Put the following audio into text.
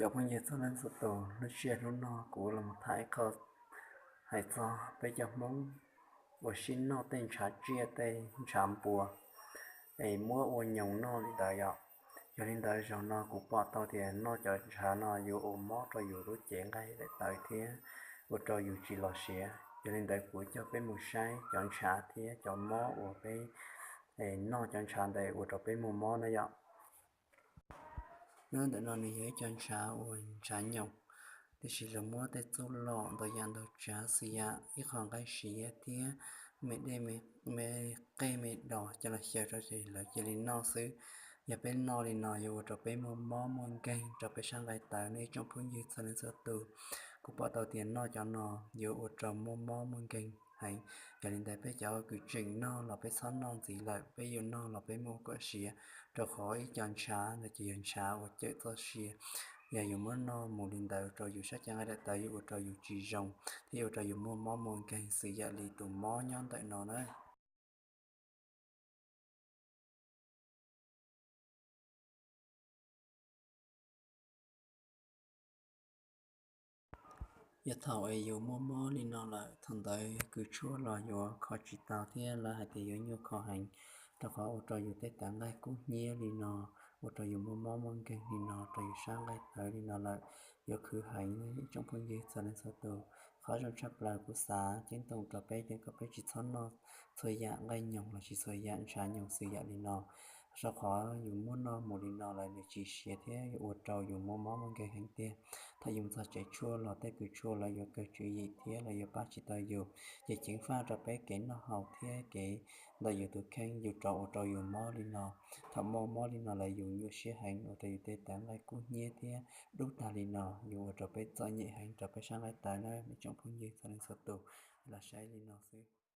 Cov phooj ywg txhua leej txhua tus, lub sij hawm hnub no kuv los tham ib qho hais txog peb cov Hmoob uas sib noj tej ntshav tsiaj tej ntshav npua es muab ua nyoos noj li ntawd yom. Yog li ntawd zaum no kuv pom tau tias noj cov ntshav no yuav ua mob rau yus lub cev nqaij daim tawv thiab ua rau yus tsis los siav. Yog li ntawd kuv coj peb mus saib cov ntshav thiab cov mob uas peb noj cov ntshav ntawd ua rau peb muaj mob na yom. Nyob ntawm no nws yog ib co ntshav uas ntshav nyoos, tiam sis lawv muab tej txuj lom ntau yam ntau tsav xws yam ib qho nqaij siav thiab me dej me qej me dos coj los xyaw rau ces lawv cia li noj xwb. Yog peb noj li no yuav ua rau peb muaj mob muaj nkeeg rau peb sab nqaij tawv ne ib tsoom phooj ywg txhua leej txhua tus. Kuv pom tau tias noj cov no yuav ua rau muaj mob muaj nkeeg heev. Yog li ntawd peb cov kws tseem noj los peb txhob noj ntxiv lawm, peb yuav noj los peb muab kom siav, rau qhov ib co ntshav ntawd ces yog ntshav uas cawm txoj sia. Yog yus muab noj mus li ntawd rau yus sab cev nqaij daim tawv yuav ua rau yus tsis zoo thiab yuav ua rau yus muaj mob muaj nkeeg xws yam li tus mob nyob ntawm no na. Yog thaum es yus muaj mob li no lawm, thaum ntawd kws tshuaj los yuav kho tsis tau thiab lawv hais tias yuav nyuaj kho heev, rau qhov ua rau yus tej tawv nqaij kub hnyiab li no, ua rau yus muaj mob muaj nkeeg li no, rau yus sab nqaij tawv li no lawm, yuav khwv heev ib tsoom phooj ywg txhua leej txhua tus. Qhov zoo tshaj plaws kuv xav ceeb toom rau peb tias kom peb tsis txhob noj txhua yam nqaij nyoos los sis txhua yam ntshav nyoos xws yam li no, rau qhov yus muab noj mus li no lawm nws tsis siav thiab yuav ua rau yus muaj mob muaj nkeeg heev tiag. Thaum yus mus txog tsev tshuaj los tej kws tshuaj lawv yuav kawg tswv yim thiab lawv yuav pab tsis tau yus, ces ceev faj rau peb kev noj haus thiab kev ntawm yus tus kheej yus rov ua rau yus mob li no. Thaum mob mob li no lawm yus nyuaj siab heev ua rau yus tej tawv nqaij kub hnyiab thiab dub tag li no, yuav ua rau peb txom nyem heev rau peb sab nqaij tawv na ib tsoom phooj ywg txhua leej txhua tus. Los saib li no xwb.